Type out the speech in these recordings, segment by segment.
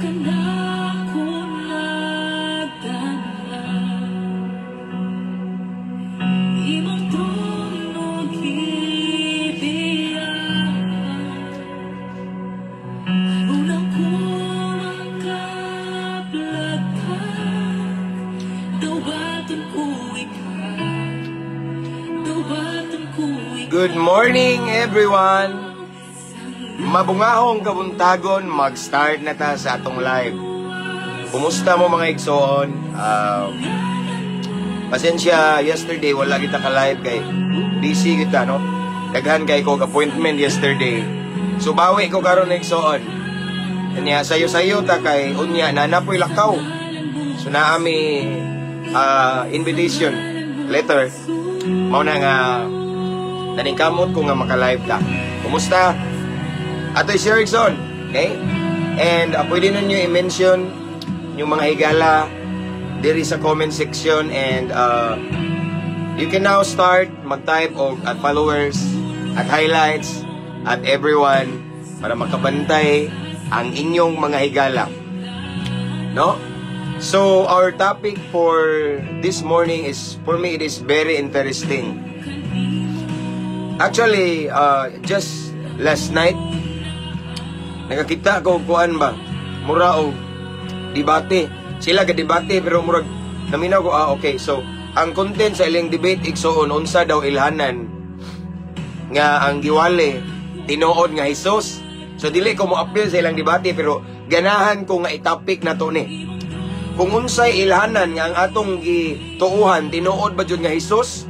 Kanako nagtanaw, imong trono gibiyan. Aron ako makaplagkan, dawaton ko ikaw, dawaton ko ikaw. Good morning, everyone! Mabungahong kabuntagon, mag-start na ta sa atong live. Kumusta mo, mga igsoon? Pasensya, yesterday wala kita ka-live kay busy kita, no? Daghan kay ko appointment yesterday. So bawi ko karon, igsoon. Kanya sayo-sayo ta kay unya na napoy lakaw. So naami invitation letter. Mao na nga naningkamot ko nga maka-live ta. Kumusta? Atoy si Erickson. Okay? And pwede ninyo i-mention yung mga higala diri sa comment section and you can now start mag-type og at followers, at highlights, at everyone para makabantay ang inyong mga higala. No? So, our topic for this morning is, for me, it is very interesting. Actually, just last night, nakakita ko kuan ba, mura og debate. Sila ga debate pero murag naminaw ko, ah, okay. So, ang content sa ilang debate, igsoon, unsa daw ilhanan nga ang giwali tinuod nga Hesus. So dili ko mo appeal sa ilang debate pero ganahan ko nga i-topic na to ni. Kung unsay ilhanan nga ang atong gituohan tinuod ba jud nga Hesus?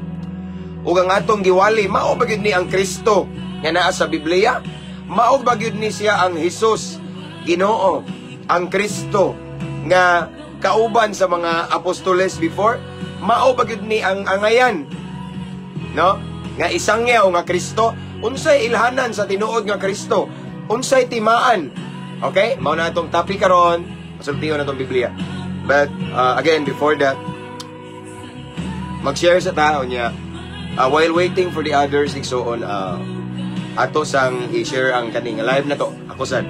Ug ang atong giwali mao ba gyud ni ang Kristo nga naa sa Biblia? Mao ba gyud ni siya ang Hesus, Ginoo, ang Kristo nga kauban sa mga apostoles before? Mao ba gyud ni ang angayan? No? Nga isangyaw nga Kristo, unsay ilhanan sa tinuod nga Kristo? Unsay timaan? Okay? Mao na atong topic karon, masultihan na atong Biblia. But again, before that, mag-share sa tao niya while waiting for the others, igsoon, ato sang i-share ang kaning live na to. Ako sad.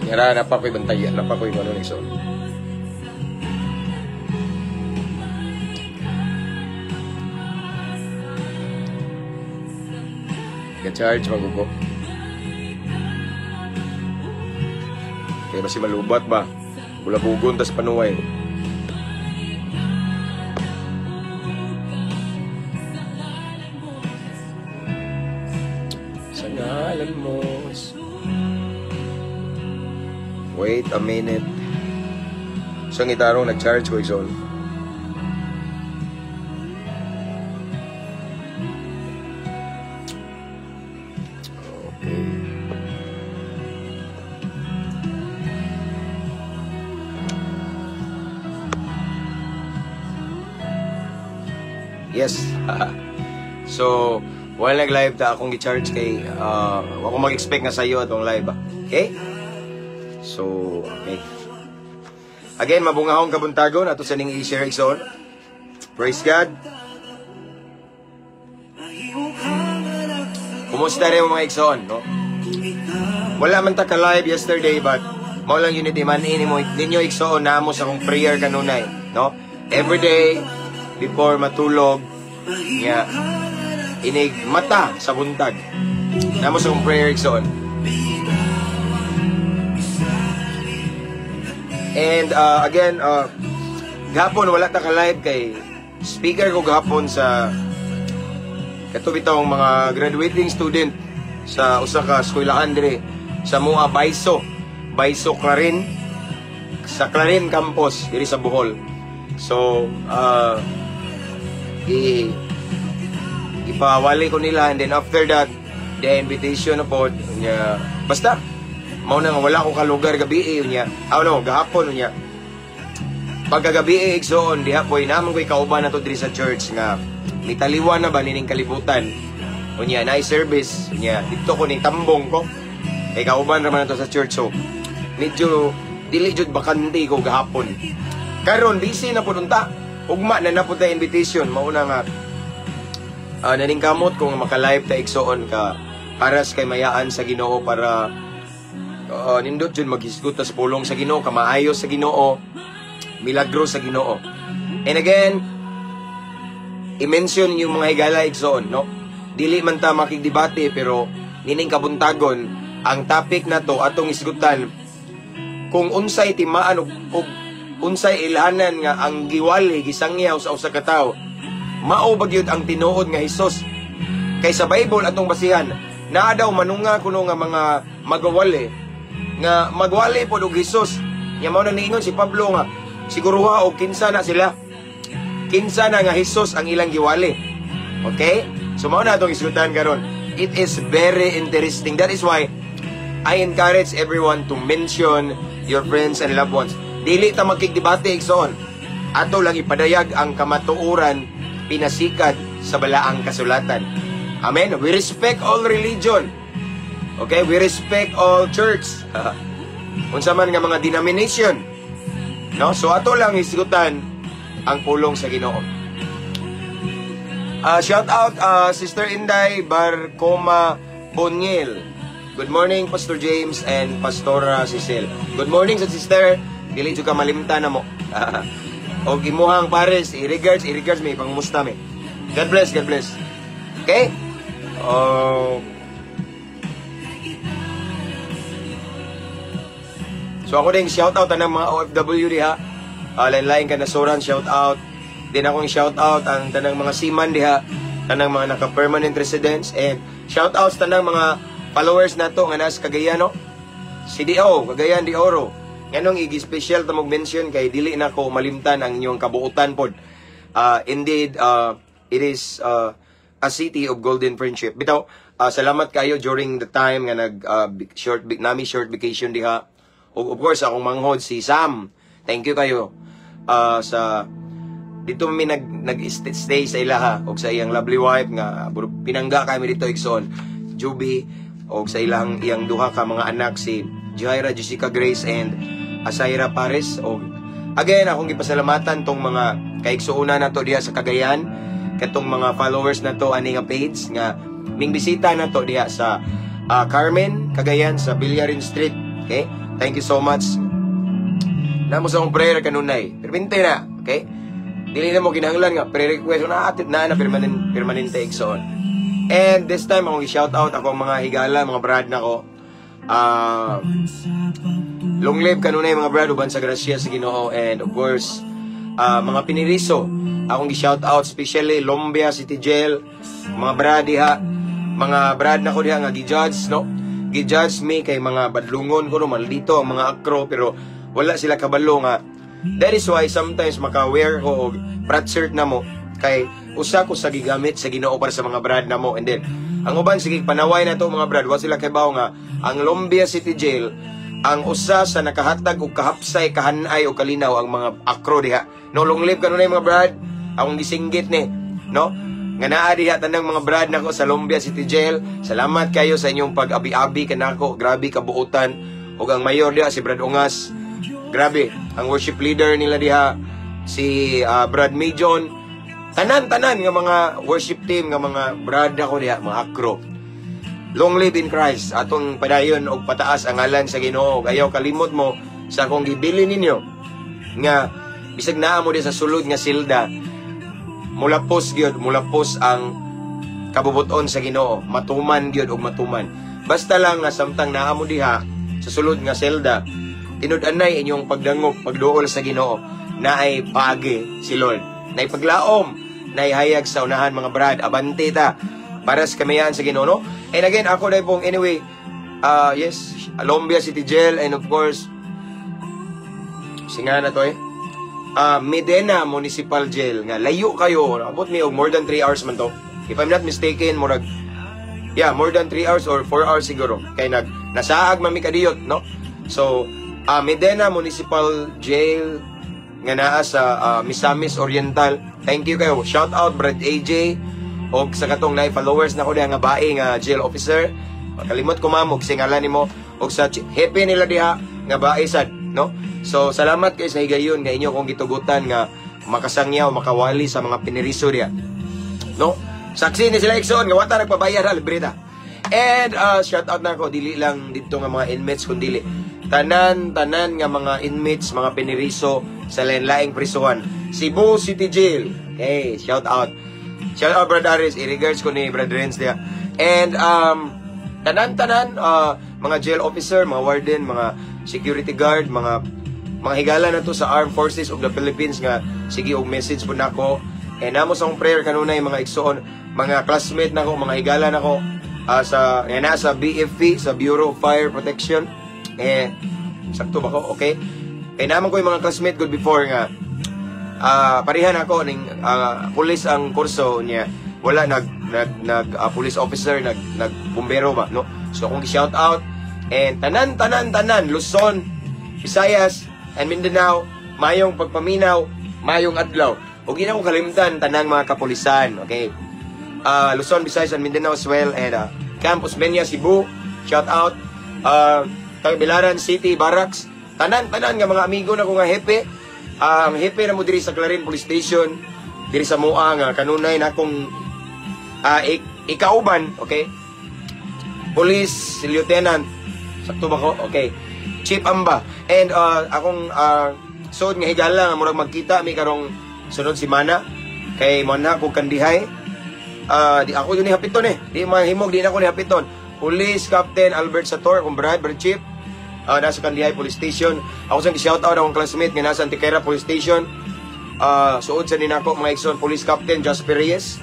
Ngara na pa ko'y bantayan, na pa ko'y ano, igsoon. Ga-charge magugo. Kaya ba si malubat ba? Bulabugon tas panuway. Sa ngalan mo. Wait a minute. So ang itarong nag-charge ko, igsoon. Okay. Yes. So, while nag-live ta akong gi-charge kay wa ko mag-expect nga sayo atong live ba. Okay? So, okay. Again, mabungahong kabuntagon ato sa ning i-share, igsoon. Praise God. Kumusta rin mga igsoon, no? Wala man ta ka-live yesterday but mao lang unity man ini mo ninyo, igsoon, namo sa akong prayer kanunay, no? Every day before matulog nga inig mata sa buntag. Namo sa akong prayer, igsoon. And again, gahapon wala ta ka-live kay speaker ko gahapon sa kato bitawng mga graduating student sa usa ka eskwelahan dire sa Mua Baiso, Baiso Clarin, sa Clarin Campus diri sa Bohol. So, i ipawali ko nila and then after that, the invitation na po niya. Basta mao na nga wala ko kalugar gabi eh, unya. Ah, no, gahapon unya. Pagkagabi eh, igsoon, diha po'y naman ko'y kauban na to diri sa church nga mitaliwan na ba nining kalibutan. Unya, na service, unya, dito ko ni tambong ko. Kay kauban raman na to sa church, so medyo dili jud bakante ko gahapon. Karon busy na pud unta. Ugma na na pud ta invitation, mao na nga naningkamot ko nga maka-live ta, igsoon, ka para sa kay mayaan sa Ginoo para Nindot jud maghisgot ta sa pulong sa Ginoo, kamaayo sa Ginoo, milagro sa Ginoo. And again, i-mention yung mga higala, igsoon, no? Dili man ta makigdebate, pero nining kabuntagon, ang topic na to atong isgutan kung unsay timaan og unsay ilhanan nga ang giwali, gisangyaw sa usa ka tawo, mao ba gyud ang tinuod nga Hesus? Kay sa Bible atong basihan, naa daw manunga kuno nga mga magawali nga magwali pod og Hesus. Nya mao na niingon si Pablo nga siguruha og kinsa na sila, kinsa na nga Hesus ang ilang giwali. Okay, so mao na atong isgutan karon. It is very interesting. That is why I encourage everyone to mention your friends and loved ones. Dili ta magkigdebate, igsoon. Ato lang ipadayag ang kamatuoran pinasikad sa balaang kasulatan. Amen. We respect all religion. Okay, we respect all church. Unsa man nga mga denomination. No? So ato lang hisgutan ang pulong sa Ginoo. Shout out Sister Inday Barcoma Boniel. Good morning, Pastor James and Pastora Cecil. Good morning sa sister. Dili jud ka malimtan na mo. Og imuhang pares, i-regards, i-regards may pangumusta mi. God bless, God bless. Okay? Oh. So ako din shout out tanang mga OFW diha. Lain-lain ka nasuran, shout out. Din akong shout out ang tanang mga seaman diha, tanang mga naka-permanent residents, and shout out sa tanang mga followers nato nga nasa Cagayan, no? CDO, Cagayan de Oro. Nganong igi-special ta mention kay dili na ko malimtan ang inyong kabuutan pod. Indeed, it is a city of golden friendship. Bitaw, salamat kayo during the time nga nag short nami short vacation diha. Ug of course akong manghod si Sam. Thank you kayo sa dito mi nag nag-stay sa ilaha og sa iyang lovely wife nga pinangga kami dito, igsoon. Juby og sa ilang iyang duha ka mga anak, si Jaira Jessica Grace and Asaira Pares. Og again, akong gipasalamatan tong mga kaigsuonan nato diha sa Cagayan, katong mga followers nato ani nga page nga ming bisita nato diha sa Carmen, Cagayan, sa Villarin Street. Okay? Thank you so much. Namo sa akong prayer kanunay. Permente na, okay? Dili na mo kinahanglan nga pre-request na atit na na permanent permanente, igsoon. And this time akong i-shout out ako ang mga higala, mga brad nako. Long live kanunay, mga brad, uban sa grasya sa Ginoo, and of course mga piniriso akong i-shout out, especially Lumbia City Jail, mga brad diha, mga brad nako diha nga gi-judge, no? Gi-judge me kay mga badlungon ko, no, maldito ang mga akro, pero wala sila kabalo nga that is why sometimes maka-wear ko og frat shirt na mo kay usa ko sa gigamit sa Ginoo para sa mga brad na mo. And then ang uban sige panaway na to mga brad, wa sila kabaw nga ang Lumbia City Jail ang usa sa nakahatag og kahapsay, kahanay og kalinaw ang mga akro diha, no? Long live kanunay, mga brad. Akong gisinggit ni, no, nga naa diha tanang mga brad nako sa Lumbia City Jail. Salamat kayo sa inyong pag-abi-abi kanako. Grabe kabuutan. Ug ang mayor diha, si Brad Ungas. Grabe, ang worship leader nila diha, si Brad Majon. Tanan-tanan nga mga worship team nga mga brad ako diha, mga akro. Long live in Christ. Atong padayon og pataas ang ngalan sa Ginoo. Ayaw kalimot mo sa akong gibili ninyo nga bisag naa mo diha sa sulod nga silda, mulapos gyud, mulapos ang kabubuton sa Ginoo, matuman gyud og matuman. Basta lang nga samtang naa mo diha sa sulod nga selda, tinud-anay inyong pagdangop, pagduol sa Ginoo, naay paagi si Lord. Naay paglaom, naay hayag sa unahan, mga brad, abante ta para sa kamayan sa Ginoo, no? And again, ako dahil pong anyway, yes, Lumbia City Jail and of course, singa na to eh. Medena Municipal Jail nga layo kayo, abot mi og more than 3 hours man to. If I'm not mistaken, murag yeah, more than 3 hours or 4 hours siguro. Kay nasaag man mi kadiyot, no? So, Medena Municipal Jail nga naa sa Misamis Oriental. Thank you kayo. Shout out Brad AJ og sa katong naay followers nako diha nga bae nga jail officer. Kalimot ko, ma'am, og singalan nimo, og sa hepe nila diha nga bae sad, no? So salamat kay sa higayon nga inyo kong gitugutan nga makasangyaw, makawali sa mga piniriso diha. No? Saksi ni sila, igsoon, nga wata nagpabayad ha, libre ta. And shout out na ako, dili lang dito nga mga inmates kundi tanan tanan nga mga inmates, mga piniriso sa lain-laing prisuhan. Cebu City Jail. Okay, shout out. Shout out, Brad Aris, i-regards ko ni Brad Renz diya. And tanan-tanan mga jail officer, mga warden, mga security guard, mga higala na to sa Armed Forces of the Philippines nga sige og message po nako. And namo sa akong prayer kanunay, mga igsoon, mga classmate nako, mga higala nako sa nga nasa BFP, sa Bureau of Fire Protection. Eh, sakto ba ko? Okay. Kay naman ko yung mga classmate good before nga parehan ako ning pulis ang kurso niya, wala nag nag nag police officer, nag nag bumbero ba, no? So akong shout out and tanan tanan tanan Luzon, Visayas and Mindanao, mayong pagpaminaw, mayong adlaw. Ug di na ko kalimtan tanang mga kapulisan, okay? Luzon, Visayas and Mindanao as well and Camp Osmeña, Cebu, shout out. Tagbilaran City Barracks, tanan tanan nga mga amigo na ko nga hepe. Ang hepe na mo diri sa Clarin Police Station, diri sa Mua nga kanunay na akong ikauban, okay? Police Lieutenant, sakto ba ko? Okay. Chief Amba. And akong suod nga higala nga murag magkita mi karong sunod semana kay mo na ko Kandihay. Di ako yun ni hapiton eh. Di mahimog di na ako ni hapiton. Police Captain Albert Sator, kung brad, brad chief. Nasa Kandihay Police Station. Ako sang shout out akong classmate nga nasa Antiquera Police Station. Suod sa ninako, mga igsoon, Police Captain Jasper Reyes,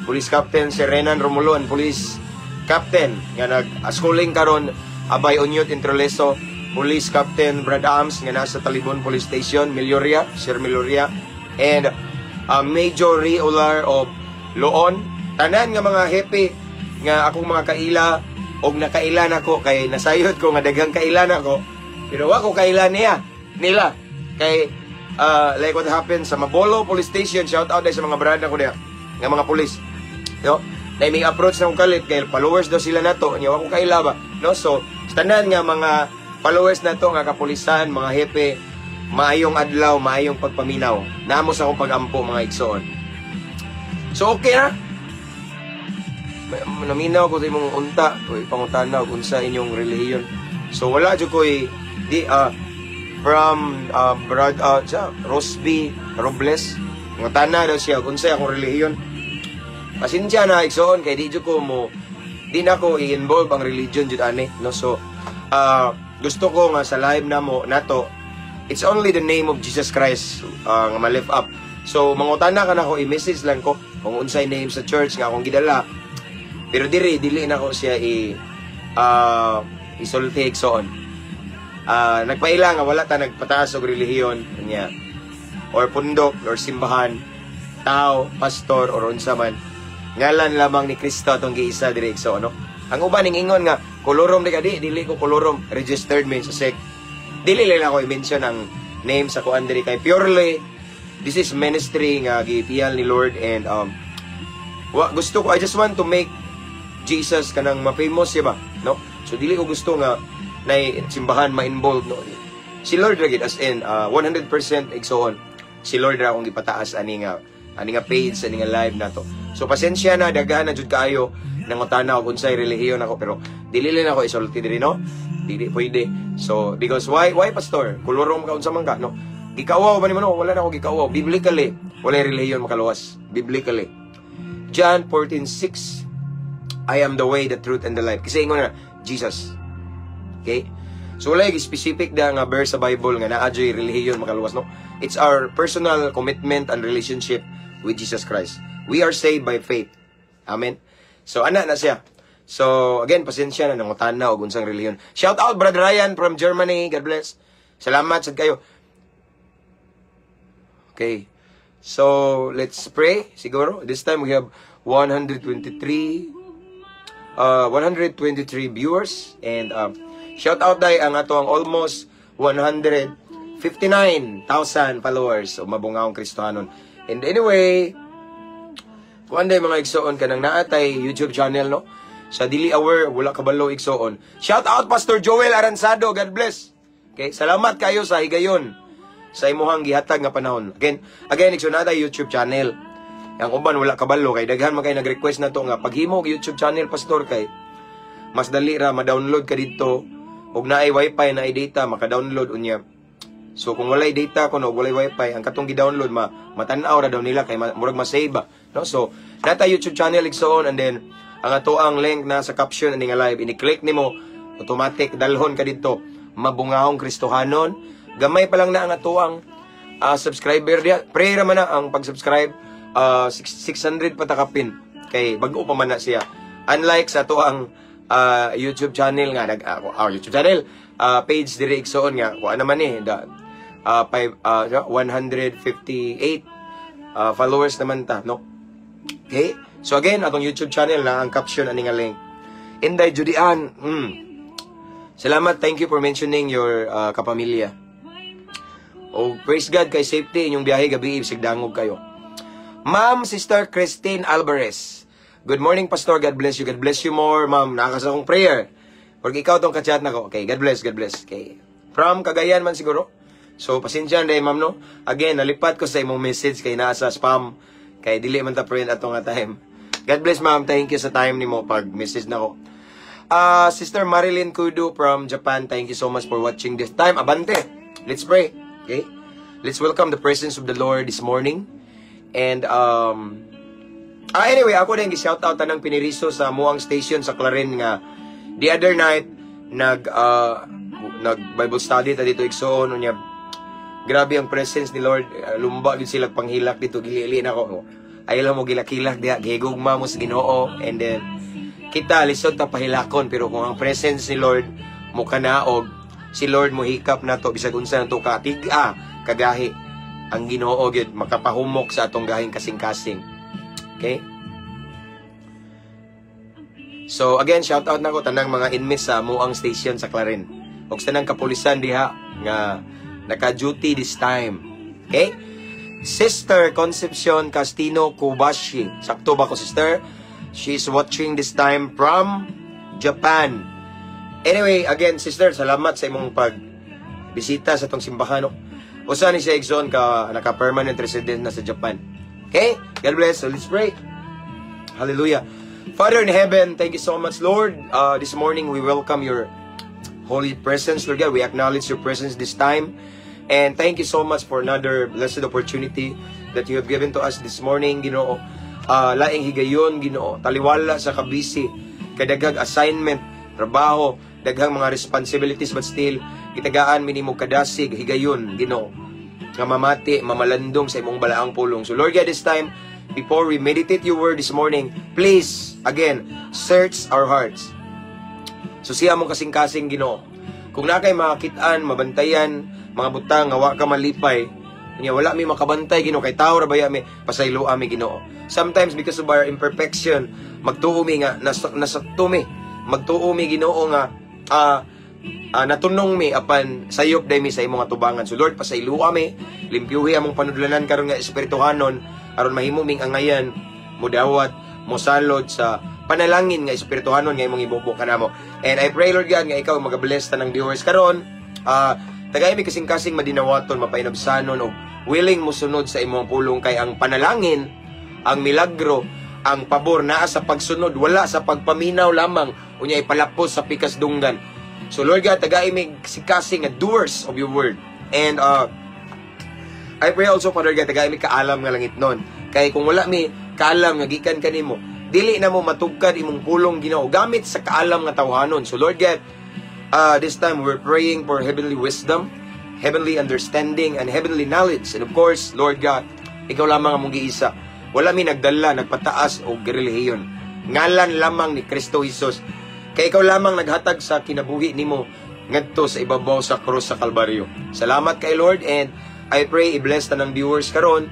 Police Captain Serenan Romulo, and Police Captain nga nag-schooling karon, Abay Onyot Introleso, Police Captain Brad Ams nga nasa Talibon Police Station, Milioria, Sir Milioria, and Major Ray Olar of Loon. Tanan nga mga hepe nga akong mga kaila og nakaila nako, kay nasayod ko nga daghang kaila nako pero wa ko kaila niya nila kay like what happened sa Mabolo Police Station. Shout out sa mga brad nako diha nga mga pulis, no, na may approach na akong kalit kay followers daw sila nato nya wa ko kaila ba, no? So tanan nga mga followers nato nga kapulisan, mga hepe, maayong adlaw, maayong pagpaminaw. Namo sa akong pagampo, mga igsoon. So okay na. Naminaw ko sa imong unta ko ipangutana kung sa inyong relihiyon. So wala jud ko di from Brad sa Rosby Robles, ngutana daw siya kung sa akong relihiyon. Pasensya na, igsoon, kay di jud ko mo di na ko i-involve ang religion jud ani, no? So gusto ko nga sa live namo nato, it's only the name of Jesus Christ nga ma-lift up. So mangutana ka nako, i-message lang ko kung unsay name sa church nga akong gidala, pero diri dili na ko siya i isulti, igsoon. Nagpaila nga wala ta nagpataas og relihiyon niya or pundok or simbahan, tao, pastor or unsa man. Ngalan lamang ni Kristo atong giisa diri, igsoon, no? Ang uban ning ingon nga kolorom di ka, di dili ko kolorom, registered man sa SEC. Dili lang ako i-mention ang name sa kuan diri kay purely this is ministry nga gipiyal ni Lord and wa gusto ko, I just want to make Jesus kanang ma-famous siya ba, no? So dili ko gusto nga nay simbahan ma-involve, no? Si Lord ra gid, as in 100%, igsoon. Si Lord ra akong gipataas ani nga page, ani nga live nato. So pasensya na, daghan na jud kaayo nangutana og unsay relihiyon ako, pero dili lang ako isulti diri, no? Dili pwede. So because why, pastor? Kolorom ka, unsa man ka, no? Gikauwaw ba nimo, no? Wala na ako gikauwaw. Biblically, walay relihiyon makaluwas. Biblically. John 14:6, "I am the way, the truth, and the life." Kasi ingon na, Jesus. Okay? So wala yung specific da nga verse sa Bible nga naa joy relihiyon makaluwas, no? It's our personal commitment and relationship with Jesus Christ. We are saved by faith. Amen. So ana na siya. So again, pasensya na nangutana og unsang relihiyon. Shout out, Brother Ryan from Germany. God bless. Salamat sad kayo. Okay. So, let's pray siguro. This time we have 123 viewers and shout out dai ang ato ang almost 159,000 followers o mabungahong Kristohanon. And anyway, kuan day, mga igsoon, kanang naatay YouTube channel, no? Sa dili aware, wala kabalo, igsoon. Shout out, Pastor Joel Aransado, God bless. Okay, salamat kayo sa higayon sa imuhang gihatag nga panahon. Again, again, igsoon, naa YouTube channel. Ang uban wala kabalo kay daghan man kay nag-request na to nga paghimo og YouTube channel, pastor, kay Mas dali ra ma-download ka didto ug naay wifi, naay data, maka-download unya. So kung walay data kuno, walay wifi, ang katong gi-download ma matan-aw ra daw nila kay murag ma-save ba, no? So naa tay YouTube channel, igsoon, and then ang ato ang link na sa caption ani nga live, ini-click nimo, automatic dalhon ka didto. Mabungahong Kristohanon. Gamay pa lang na ang ato ang subscriber diya. Pray ra man na ang pag-subscribe, 600 pa ta kapin kay bag-o pa man na siya. Unlike sa ato ang YouTube channel nga nag YouTube channel page diri, igsoon, nga kuan naman eh da, 158 followers naman ta, no? Okay? So again, atong YouTube channel na ang caption ani nga link. Inday Judian. Salamat, thank you for mentioning your kapamilya. Oh, praise God kay safety inyong biyahe gabi, sigdangog kayo. Ma'am Sister Christine Alvarez. Good morning, Pastor. God bless you. God bless you more, ma'am. Nakakasa akong prayer. Porque ikaw tong kachat na ko. Okay, God bless, God bless. Okay. From Cagayan man siguro. So, pasensya na ma'am, no? Again, nalipat ko sa imong message kay naa sa spam. Kay dili man ta friend ato nga time. God bless, ma'am. Thank you sa time nimo pag message na ko. Sister Marilyn Kudo from Japan, thank you so much for watching this time. Abante. Let's pray. Okay? Let's welcome the presence of the Lord this morning. And anyway, ako din gi-shout out tanang piniriso sa Muang Station sa Clarin nga the other night nag Bible study ta didto, igsoon, unya grabe ang presence ni Lord. Lumba gid sila panghilak didto, gilili na ko. Ayaw lang mo gilakilak diha, gihigugma mo sa Ginoo, and then kita lisod ta pahilakon, pero kung ang presence ni Lord mo kanaog, si Lord mo hikap nato bisag unsa nato ka tig-a kagahi, ang Ginoo gyud makapahumok sa atong gahing kasing-kasing. Okay? So again, shout out nako tanang mga inmates sa Muang Station sa Clarin. Ug sa tanang kapulisan diha nga naka-duty this time. Okay? Sister Concepcion Castino Kubashi. Sakto ba ko, sister? She's watching this time from Japan. Anyway, again, sister, salamat sa imong pag bisita sa atong simbahan. No? Usa ni siya, igsoon, ka naka-permanent resident na sa Japan. Okay? God bless. So let's pray. Hallelujah. Father in heaven, thank you so much, Lord. This morning, we welcome your holy presence, Lord God. We acknowledge your presence this time. And thank you so much for another blessed opportunity that you have given to us this morning, Ginoo. Laing higayon, Ginoo. Taliwala sa kabisi, kadaghag assignment, trabaho, daghang mga responsibilities, but still, gitagaan mi nimo kadasig, higayon, Ginoo, nga mamati, mamalandong sa imong balaang pulong. So Lord God, this time, before we meditate your word this morning, please, again, search our hearts. So siya mong kasing-kasing, Ginoo. Kung naa kay makakitaan, mabantayan, mga butang nga wa ka malipay, nya wala mi makabantay, Ginoo, kay tao ra baya mi, pasayloa mi, Ginoo. Sometimes because of our imperfection, magtuo mi nga nasakto mi. Magtuo mi, Ginoo, nga natunong mi apan sayop day mi sa imong atubangan. So Lord, pasayloa mi, limpyuhi among panudlanan karon nga espirituhanon aron mahimo ming angayan mudawat, mosalod sa panalangin nga espirituhanon nga imong ibubo kanamo. And I pray, Lord God, nga ikaw magabless tanang viewers karon. Tagay mi kasing-kasing madinawaton, mapainabsanon og willing mosunod sa imong pulong kay ang panalangin, ang milagro, ang pabor naa sa pagsunod, wala sa pagpaminaw lamang unya ipalapos sa pikas dunggan. So Lord God, tagay mi kasing nga doers of your word. And I pray also, Father God, tagay mi kaalam nga langit nun. Kay kung wala mi kaalam nga gikan kanimo, dili na mo matugkad imong pulong, Ginoo, gamit sa kaalam nga tawhanon. So Lord God, this time we're praying for heavenly wisdom, heavenly understanding, and heavenly knowledge. And of course, Lord God, ikaw lamang among giisa. Wala mi nagdala, nagpataas o relihiyon. Ngalan lamang ni Kristo Jesus. Kay ikaw lamang naghatag sa kinabuhi nimo ngadto sa ibabaw sa krus sa Kalbaryo. Salamat kay Lord, and I pray i-bless tanang viewers karon,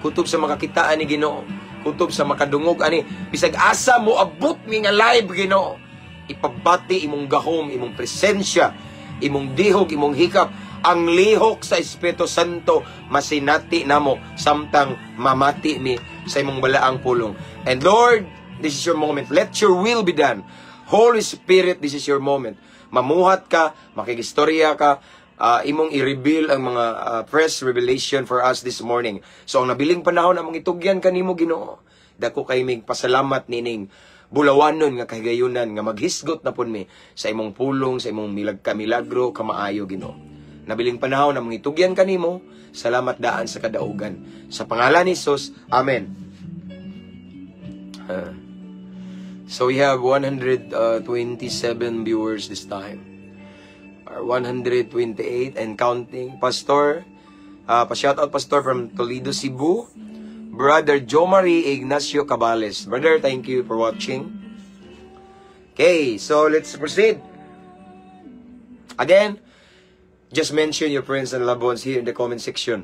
kutob sa makakitaan ni Ginoo, kutob sa makadungog ani, bisag asa mo abot mi nga live, Ginoo. Ipabati imong gahom, imong presensya, imong dihog, imong hikap, ang lihok sa Espiritu Santo masinati namo samtang mamati mi sa imong balaang pulong. And Lord, this is your moment. Let your will be done. Holy Spirit, this is your moment. Mamuhat ka, makigistorya ka, imong i-reveal ang mga fresh revelation for us this morning. So ang nabiling panahon among itugyan kanimo, Ginoo. Dako kay mig pasalamat nining bulawanon nga kahigayunan nga maghisgot na pud mi sa imong pulong, sa imong milag kamilagro, kamaayo, Ginoo. Nabiling panahon na mangitugyan kanimo, salamat daan sa kadaugan. Sa pangalan ni Jesus, Amen. So we have 127 viewers this time. Or 128 and counting. Pastor, pa-shout out, Pastor, from Toledo, Cebu. Brother Jomari Ignacio Cabales. Brother, thank you for watching. Okay, so let's proceed. Again, just mention your friends and loved ones here in the comment section.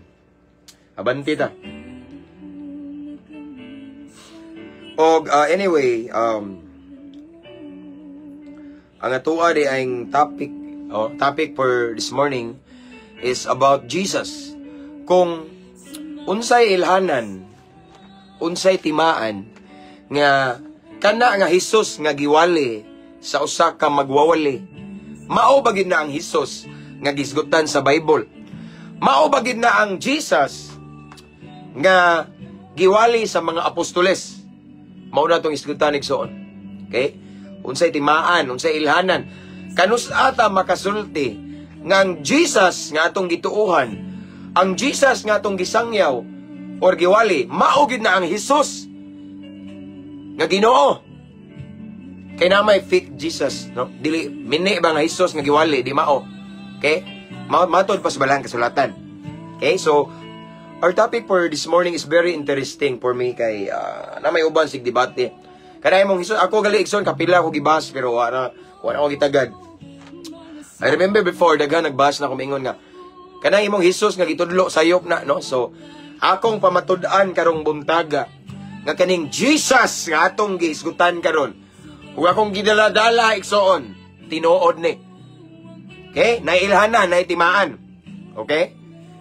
Abanti ta. Og anyway, ang atoa di ang topic, oh, topic for this morning is about Jesus. Kung unsay ilhanan, unsay timaan nga kana nga Hesus nga giwali sa usa ka magwawali, mao ba gid na ang Hesus nga gisgutan sa Bible? Mao ba gid na ang Jesus nga giwali sa mga apostoles? Mao na tong isgutan, igsoon. Okay? Unsay timaan, unsay ilhanan? Kanus ata makasulti nga ang Jesus nga atong gituohan, ang Jesus nga atong gisangyaw or giwali, mao gid na ang Hesus nga Ginoo? Kay na may fake Jesus, no? Dili mini ba nga Hesus nga giwali, di mao. Okay? Matod pa sa balang kasulatan. Okay? So our topic for this morning is very interesting for me kay na may uban sig debate. Kanay mong Hesus, ako gali, igsoon, kapila ko gibas pero wala ko gitagad. I remember before, daghan nagbas na kumingon nga kanay imong Hesus nga gitudlo sayop na, no? So akong pamatud-an karong buntaga nga kaning Jesus nga atong gihisgutan karon ug akong gidala-dala, igsoon, tinuod ni. Okay? Nailhanan, naitimaan. Okay?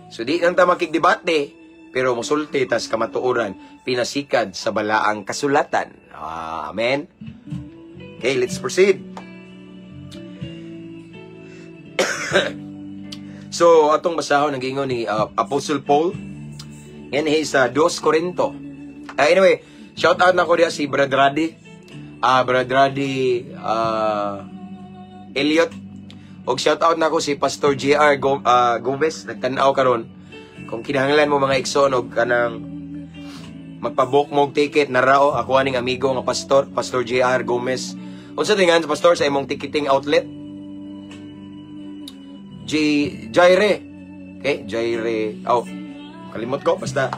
So di nang ta makigdebate pero musulti tas kamatuoran pinasikad sa balaang kasulatan. Amen. Okay, let's proceed. So atong basahon ang giingon ni Apostle Paul in his 2 Corinto. Anyway, shout out na ko diya si Brad Radi. Brad Radi Elliot. Og shout out na ko si Pastor JR Gomez, nagtan-aw karon. Kung kinahanglan mo, mga igsoon, og kanang magpa-book mo og ticket, narao ako aning amigo nga pastor, Pastor JR Gomez. Unsa tingan sa pastor sa imong ticketing outlet? J Jaire. Okay, Jaire. Oh, kalimot ko basta.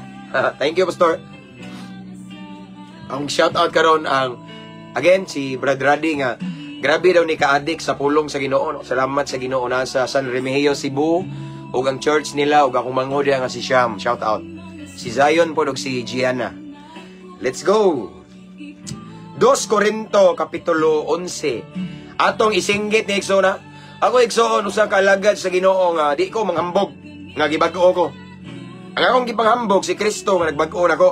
Thank you, Pastor. Ang shout out karon ang again si Brad Radi nga grabe daw ni ka-addict sa pulong sa Ginoo. No? Salamat sa Ginoo, nasa San Remigio, Cebu ug ang church nila ug akong manghod nga si Sham. Shout out. Si Zion po ug si Gianna. Let's go. 2 Corinto kapitulo 11. Atong isinggit ni igsoon. Ako, igsoon, usa ka alagad sa Ginoo nga di ko manghambog nga gibag-o ko. Ang akong gipanghambog si Kristo nga nagbag-o nako.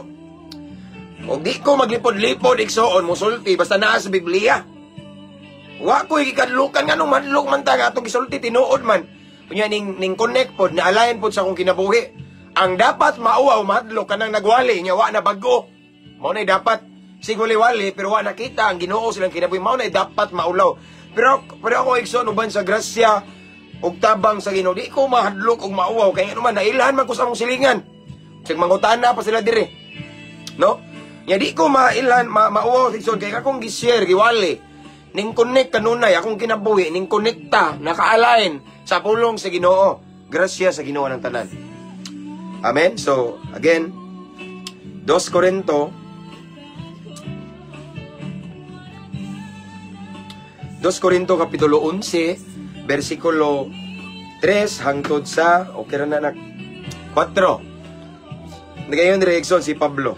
Og di ko maglipod-lipod, igsoon, musulti basta naa sa Biblia. Wa ko gikadlukan nganong madlok man ta nga atong gisulti tinuod man. Unya ning connect pod na align pod sa akong kinabuhi. Ang dapat mauwaw madlok kanang nagwali nya wa na bag-o. Mao nay dapat sigwali-wali pero wa nakita ang Ginoo silang kinabuhi, mao nay dapat maulaw. Pero ako, igsoon, uban sa grasya ug tabang sa Ginoo, di ko mahadlok og mauwaw kay ngano man nailhan man ko sa among silingan. Sig mangutana pa sila dire. No? Nya di ko mailhan mauwaw, igsoon, kay akong gi-share, giwali ning connect kanunay akong kinabuhi, ning konekta, naka-align sa pulong sa Ginoo. Grasya sa Ginoo ng tanan. Amen. So again, 2 Corinto 2 Corinto kapitulo 11 versikulo 3 hangtod sa okay ra na nak 4. Nagayon direksyon si Pablo.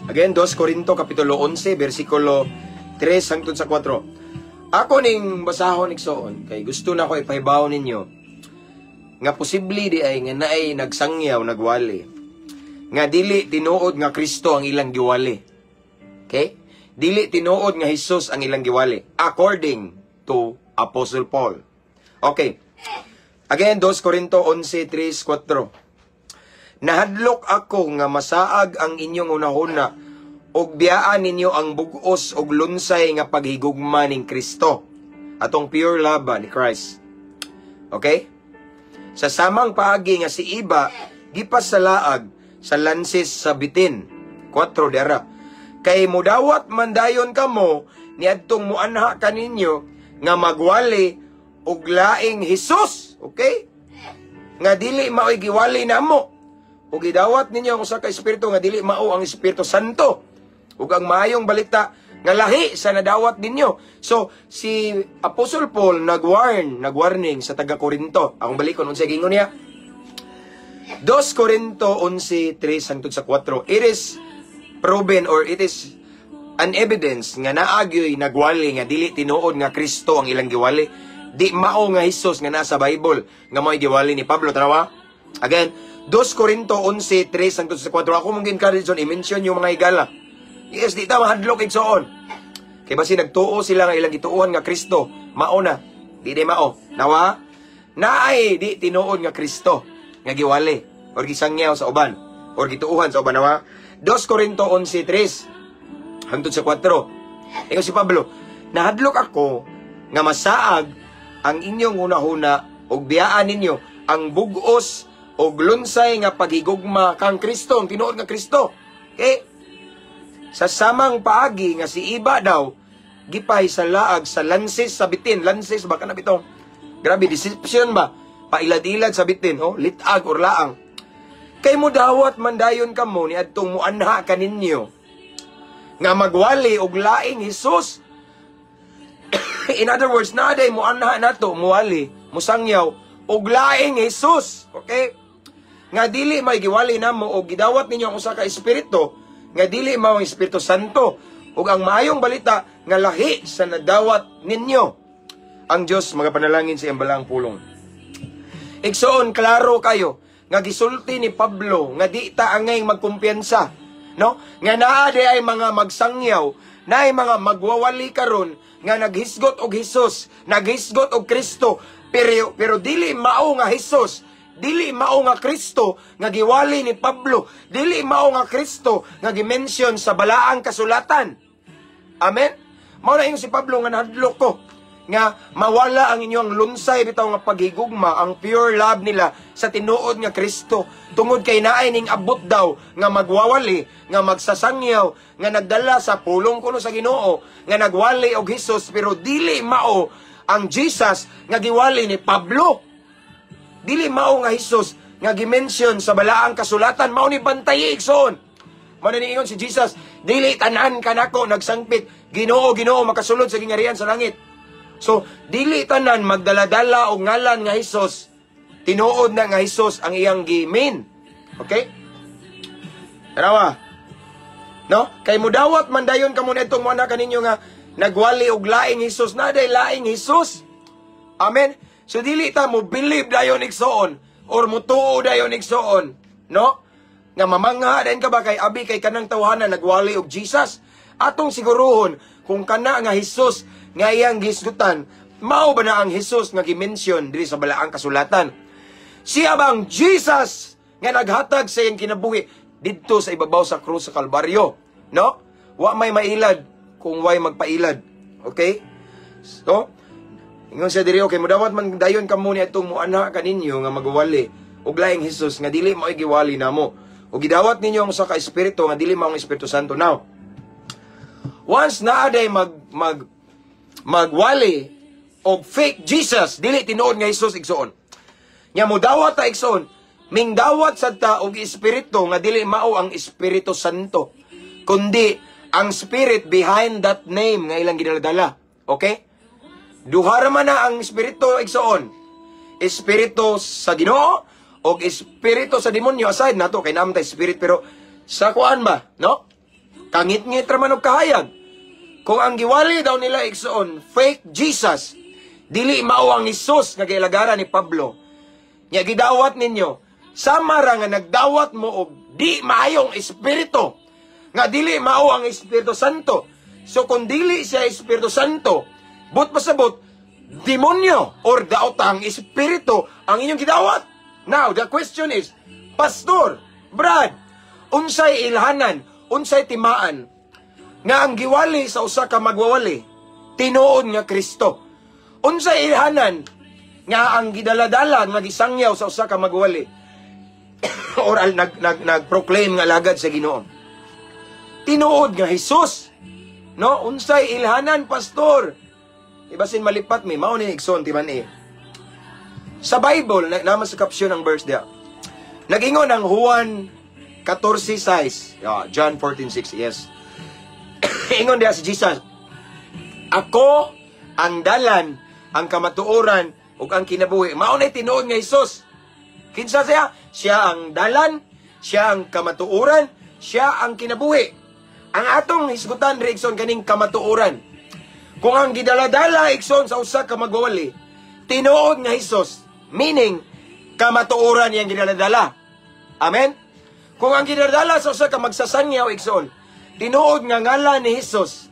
Again, 2 Corinto kapitulo 11 versikulo 3 hangtod sa 4. Ako ning basahon, igsoon, kay gusto na ko ipahibaw ninyo nga posible di ay nga naay nagsangyaw, nagwali nga dili tinuod nga Kristo ang ilang giwali. Okay? Dili tinuod nga Hesus ang ilang giwali according to Apostle Paul. Okay. Again, 2 Corinto 11, 3, 4. Nahadlok ako nga masaag ang inyong unahuna Ug biyaan ninyo ang bugos og lunsay nga paghigugma ning Kristo. Atong pure love ba ni Christ. Okay? Sa samang paagi nga si Iba gipasalaag sa lansis sa bitin. 4 dara. Kay mudawat man dayon kamo niadtong muanha kaninyo nga magwali og laing Hesus, okay? Nga dili maoy giwali namo. Ug gidawat ninyo ang usa ka espiritu nga dili mao ang Espiritu Santo. Ug ang maayong balita nga lahi sa nadawat ninyo. So si Apostle Paul nagwarning sa taga Korinto. Akong balikon unsay giingon niya. 2 Korinto 11:3 hangtod sa 4. It is proven or it is an evidence nga naagyoy nagwali nga dili tinuod nga Kristo ang ilang giwali. Di mao nga Hesus nga nasa Bible nga mao'y giwali ni Pablo. Tanawa? Again, 2 Korinto 11:3 hangtod sa 4. Ako mong encourage on i-mention yung mga higala. Yes, di ta mahadlok, igsoon. Kay basi nagtuo sila nga ilang gituohan nga Kristo, mao na. Di di mao. Nawa? Naay di tinuod nga Kristo nga giwali or gisangyaw sa uban or gituohan sa uban, nawa. 2 Korinto 11:3 hangtod sa 4. Ingon si Pablo, "Nahadlok ako nga masaag ang inyong hunahuna ug biyaan ninyo ang bugos og lunsay nga paghigugma kang Kristo, ang tinuod nga Kristo." Okay? Sa samang paagi nga si Iba daw gipay sa laag sa lansis sa bitin, lansis ba kana bitong? Grabe deception ba? Pailad-ilad sa bitin, oh, litag or laang. Kay mo dawat man dayon kamo ni adtong muanha kaninyo nga magwali og laing Hesus. In other words, naa day muanha nato, muwali, musangyaw og laing Hesus. Okay? Nga dili may giwali namo og gidawat ninyo ang usa ka espiritu nga dili mao ang Espiritu Santo ug ang maayong balita nga lahi sa nadawat ninyo. Ang Dios magapanalangin sa iyang balaang pulong. Igsoon, klaro kayo nga gisulti ni Pablo nga di ta angay magkumpiyansa, no? Nga naa di ay mga magsangyaw, naay mga magwawali karon nga naghisgot og Hesus, naghisgot og Kristo, pero dili mao nga Hesus, dili mao nga Kristo nga giwali ni Pablo, dili mao nga Kristo nga gimension sa balaang kasulatan. Amen? Mao na ingon si Pablo nga nahadlok ko nga mawala ang inyong lunsay bitaw nga paghigugma, ang pure love nila sa tinuod nga Kristo, tungod kay naay ning abot daw nga magwawali, nga magsasangyaw, nga nagdala sa pulong kuno sa Ginoo, nga nagwali og Hesus, pero dili mao ang Jesus nga giwali ni Pablo, dili mao nga Hesus nga gimension sa balaang kasulatan. Mao ni bantay, igsoon. Mao na niingon si Jesus, "Dili tanan kanako nagsangpit, 'Ginoo, Ginoo,' makasulod sa gingharian sa langit." So, dili tanan magdala-dala og ngalan nga Hesus, tinuod na nga Hesus ang iyang gi-mean. Okay? Tanawa. No? Kay mudawat man dayon kamo netong mo kaninyo nga nagwali og laing Hesus, na day laing Hesus. Amen. So dili ta mo believe dayon, igsoon, or mutuo dayon, igsoon, no? Nga mamangha dayon ka ba kay abi kay kanang tawhana nagwali og Jesus. Atong siguruhon kung kana nga Hesus nga iyang gisgutan, mao ba na ang Hesus nga gi-mention diri sa balaang kasulatan? Siya bang Jesus nga naghatag sa iyang kinabuhi didto sa ibabaw sa krus sa Kalbaryo? No? Wa may mailad kung way magpailad. Okay? So, ingon siya diri, okay, mudawat man dayon kamo ni atong muanha kaninyo nga magwali og laing Hesus nga dili mo giwali namo. Ug gidawat ninyo ang usa ka espiritu nga dili mao ang Espiritu Santo. Now, once naa day mag mag magwali og fake Jesus, dili tinuod nga Hesus, igsoon. Nya modawat ta, igsoon, mingdawat sad ta og espiritu nga dili mao ang Espiritu Santo, kundi ang spirit behind that name nga ilang ginaladala. Okay? Duha ra man na ang espiritu, igsoon. Espiritu sa Ginoo o espiritu sa demonyo. Aside nato kay naa man tay spirit, pero sa kuan ba, no? Kangit-ngit ra man og kahayag. Kung ang giwali daw nila, igsoon, fake Jesus, dili mao ang Hesus nga gialagaran ni Pablo. Nya gidawat ninyo, sama ra nga nagdawat mo og di maayong espiritu nga dili mao ang Espiritu Santo. So kung dili siya Espiritu Santo, but pasabot, demonyo or daotang espiritu ang inyong gidawat. Now, the question is, "Pastor, Brad, unsay ilhanan, unsay timaan?" Nga ang giwali sa usa ka magwawali, tinuod nga Kristo? Unsay ilhanan nga ang gidaladala nga gisangyaw sa usa ka magwawali or al, nag, nag, nag-proclaim nga alagad sa Ginoo, tinuod nga Jesus? No, unsay ilhanan, pastor? Ibasin malipat mi, mao ni, igsoon, timan eh. Sa Bible, na, naman sa caption ang verse diya. Nag-ingon ang Juan 14:6. Yeah, John 14:6, yes. Ingon diya si Jesus, "Ako ang dalan, ang kamatuoran, ug ang kinabuhi." Mao na tinuod nga Jesus. Kinsa siya? Siya ang dalan, siya ang kamatuoran, siya ang kinabuhi. Ang atong hisgutan diri, igsoon, kaning kamatuoran. Kung ang gidaladala, igsoon, sa usa ka magwawali, tinuod nga Jesus, meaning kamatuoran iyang gidaladala. Amen? Kung ang gidaladala sa usa ka magsasangyaw, igsoon, tinuod nga ngalan ni Jesus,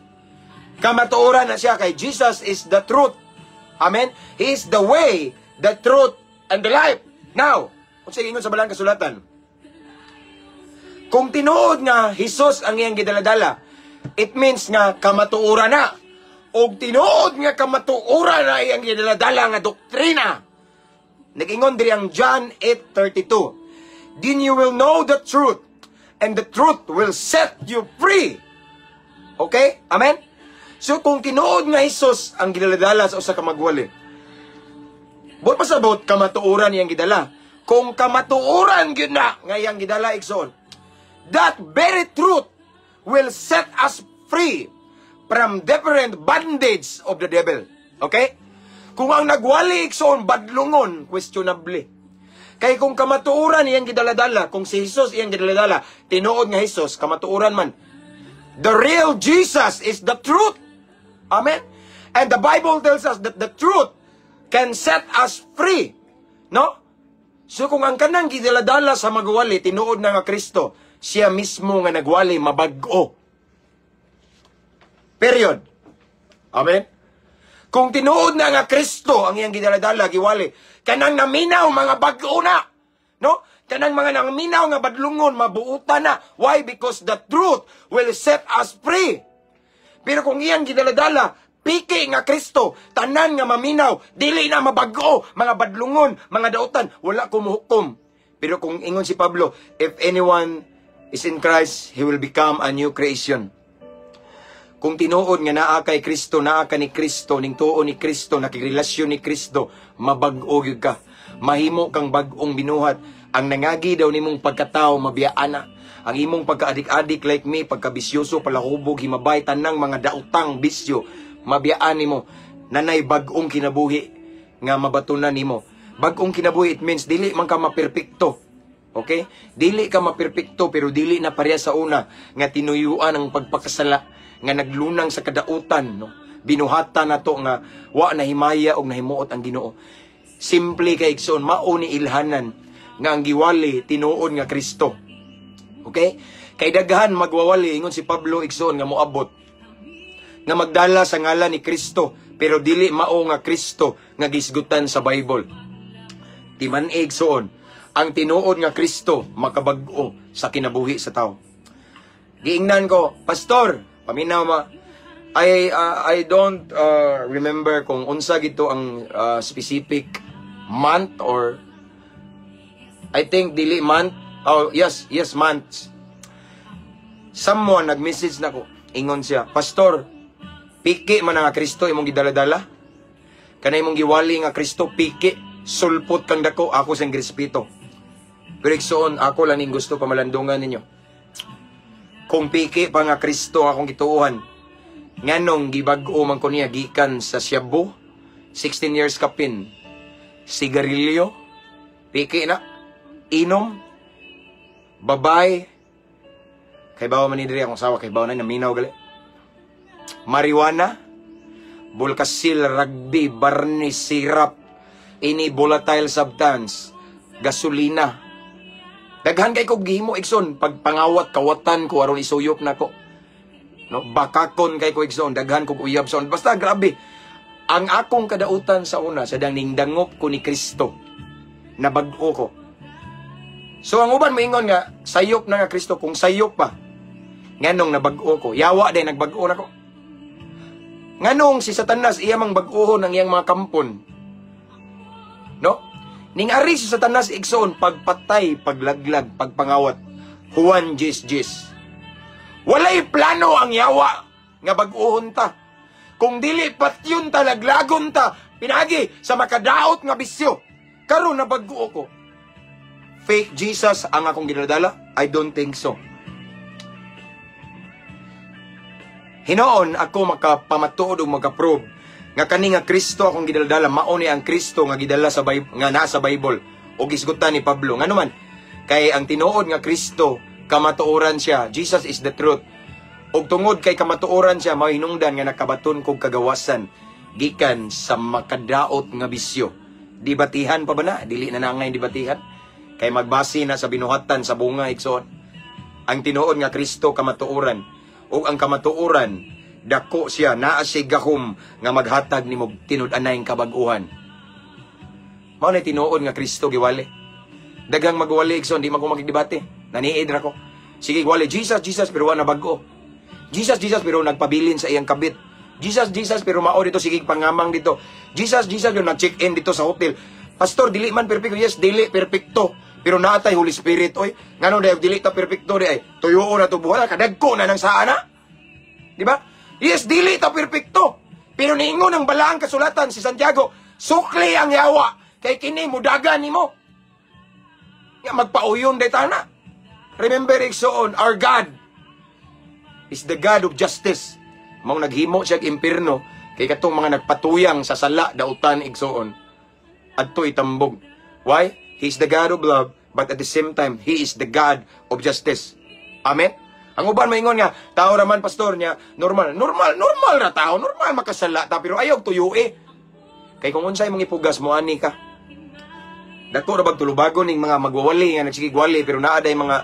kamatuoran na siya kay Jesus is the truth. Amen? He is the way, the truth, and the life. Now, kung ingon sa balang kasulatan, kung tinuod nga Jesus ang iyang gidaladala, it means nga kamatuoran na. Og tinuod nga kamatuoran na iyang gidaladala nga doktrina. Nag-ingon diri ang John 8:32, "Then you will know the truth, and the truth will set you free." Okay? Amen? So kung tinuod nga Jesus ang gidaladala sa usa ka magwali, buot pasabot kamatuoran iyang gidala. Kung kamatuoran gyud na nga iyang gidala, igsoon, that very truth will set us free from different bondage of the devil. Okay? Kung ang nagwali, igsoon, badlungon, questionable. Kay kung kamatuoran iyang gidaladala, kung si Jesus iyang gidaladala, tinuod nga Jesus, kamatuoran man. The real Jesus is the truth. Amen? And the Bible tells us that the truth can set us free. No? So kung ang kanang gidaladala sa magwali, tinuod na nga Kristo, siya mismo nga nagwali, mabag-o. Period. Amen? Kung tinuod na nga Kristo ang iyang gidaladala, giwali, kanang naminaw, mga bag-o na. No? Kanang mga naminaw nga badlungon, mabuutan na. Why? Because the truth will set us free. Pero kung iyang gidaladala, piki nga Kristo, tanan nga maminaw, dili na mabag-o, mga badlungon, mga dautan, wala ko muhukom. Pero kung ingon si Pablo, "If anyone is in Christ, he will become a new creation." Kung tinuod nga naa kay Kristo, naa ka ni Kristo, ning tuo ni Kristo, nakigrelasyon ni Kristo, mabag-o gyud ka. Mahimo kang bag-ong binuhat. Ang nangagi daw nimong pagkatao, mabiyaan na. Ang imong pagkaadik-adik like me, pagkabisyoso, palahubog, himabay, tanang mga dautang bisyo, mabiyaan nimo. Nanay bag-ong kinabuhi nga mabatunan nimo. Bag-ong kinabuhi, it means dili man ka maperpekto. Okay? Dili ka maperpekto pero dili na pareha sa una nga tinuyuan ang pagpakasala, nga naglunang sa kadautan, no? Binuhatan nato nga wa na himaya og nahimuot ang Ginoo. Simple kay, igsoon, mao ni ilhanan nga ang giwali tinuod nga Kristo. Okay? Kay daghan magwawali, ingon si Pablo, igsoon, nga moabot nga magdala sa ngalan ni Kristo pero dili mao nga Kristo nga gisgutan sa Bible. Timan-i, igsoon, ang tinuod nga Kristo makabag-o sa kinabuhi sa tao. Giingnan ko, "Pastor," paminaw ma, I don't remember kung unsa gito ang specific month or I think dili month. Oh, yes, months. Someone nag-message na ko. Ingon siya, "Pastor, piki man nga Kristo imong gidaladala. Kanay imong giwali nga Kristo, piki, sulpot kang dako." Ako siyang respeto. Pero igsoon, ako lang ning gusto pamalandungan ninyo. Kung piki pa nga Kristo akong gituohan, nganong gibag-o man ko niya gikan sa shabu, 16 years kapin, sigarilyo, piki na, inom, babay, kay bawa man ni diri akong sawa, kay bawa na naminaw gali. Marijuana, bulkasil, rugby, barnis, syrup, any volatile substance, gasolina. Daghan kay kog gihimo, igsoon, pagpangawat kawatan ko aron isuyop nako. No, bakakon kay ko, igsoon, daghan kog uyab sa. Basta grabe. Ang akong kadautan sa una sa dang ningdangop ko ni Kristo, nabag-o ko. So ang uban moingon nga sayop na nga Kristo, kung sayop pa. Nganong nabag-o ko? Yawa day nagbag-o na ko. Nganong si Satanas iya mang bag-ohon ang iyang mga kampon? No? Ning ari si Satanas, igsoon, pagpatay, paglaglag, pagpangawat. Juan 10:10. Walay plano ang yawa nga bag-ohon ta. Kung dili patyon ta, laglagon ta, pinagi sa makadaot nga bisyo. Karon nabag-o ko. Fake Jesus ang akong ginadala? I don't think so. Hinoon ako makapamatuod o makaprove nga kani nga Kristo akong gidala, mao ni ang Kristo nga gidala sa Bible, nga naa sa Bible o gisgutan ni Pablo. Ngano man kay ang tinuod nga Kristo kamatuoran siya. Jesus is the truth. Og tungod kay kamatuoran siya, mao hinungdan nga nakabaton kog kagawasan gikan sa makadaot nga bisyo. Dibatihan pa ba na? Dili na nangay dibatihan. Kay magbase na sa binuhatan sa bunga, igsoon. Ang tinuod nga Kristo kamatuoran, ug ang kamatuoran dako siya, naa siya gahom nga maghatag nimo tinud-anay kabag-uhan. Mao na tinuod nga Kristo giwali. Daghang magwali, igsoon, di man ko makigdebate. Naniid ra ko. Sige, wali Jesus, Jesus pero wa na bag-o. Jesus, Jesus pero nagpabilin sa iyang kabit. Jesus, Jesus pero mao dito sige pangamang dito. Jesus, Jesus pero nag-check-in dito sa hotel. Pastor, dili man perfecto. Yes, dili perfecto. Pero naatay Holy Spirit, oy. Ngano dai dili ta perfecto di ay. Tuyo na to buhat kadagko na nang saa na. Di ba? Yes, dili ta perfecto. Pero niingon ang balaang kasulatan si Santiago, sukli ang yawa kay kini mudagan nimo. Nga magpauyon day tana. Remember, igsoon, our God is the God of justice. Mao naghimo siya og impierno kay katong mga nagpatuyang sa sala dautan, igsoon. Adto itambog. Why? He is the God of love, but at the same time, He is the God of justice. Amen? Ang uban maingon nga, tao raman pastor niya, normal. Normal, normal ra tao, normal makasala ta, pero ayaw tuyue. Kay kung unsay mong ipugas, moani ka. Dako ra bag tulubagon ning mga magwawali nga nagsigigwali, pero naa day mga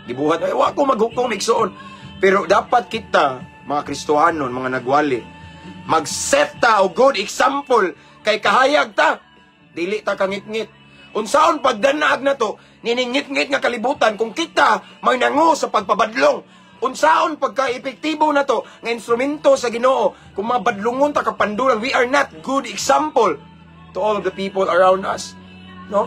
gibuhat. Ay, wa ko maghukom, igsoon. Pero dapat kita, mga Kristohanon, mga nagwali, mag-set ta og good example kay kahayag ta. Dili ta kangitngit. Unsaon pagdanaag na to, niningit-ngit nga kalibutan kung kita may nango sa pagpabadlong. Unsaon pagka-epektibo na to nga instrumento sa Ginoo kung mabadlungon ta kapandulan, we are not good example to all of the people around us. No?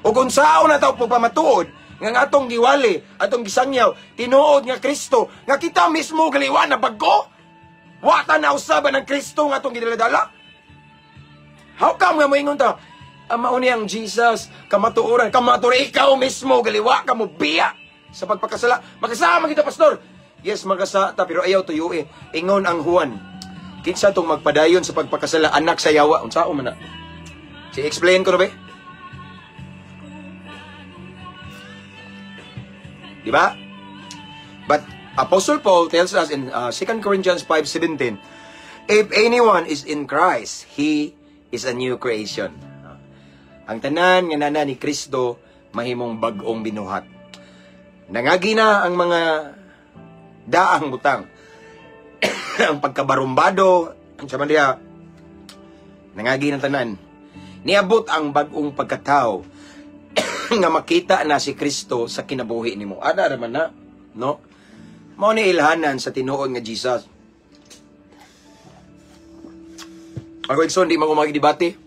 O kung unsaon na to pagpamatuod nga ang atong giwali, atong gisangyaw, tinuod nga Kristo, nga kita mismo galiwa na bag-o. Wa ta nausaban ng Kristo nga atong gidaladala. How come nga moingon ta? Mao ni ang Jesus, kamatuoran, kamatuoran, ikaw mismo, galiwa ka mo, biya sa pagpakasala. Makasama kita, pastor. Yes, makasa ta, pero ayaw tuyue. Ingon ang Juan, kinsa tong magpadayon sa pagpakasala, anak sa yawa. Unsa man na? Si explain ko na ba? Di ba? But Apostle Paul tells us in 2 Corinthians 5:17, if anyone is in Christ, he is a new creation. Ang tanan nga nana ni Kristo mahimong bag-ong binuhat. Nangagi na ang mga daang butang. Ang pagkabarumbado, sa man diha, nangagi ng tanan. Niabot ang bag-ong pagkatao nga makita na si Kristo sa kinabuhi nimo. Ada raman na, no? Mao ni ilhanan sa tinuod nga Jesus. Ako, igsoon, di man ko makigdebate.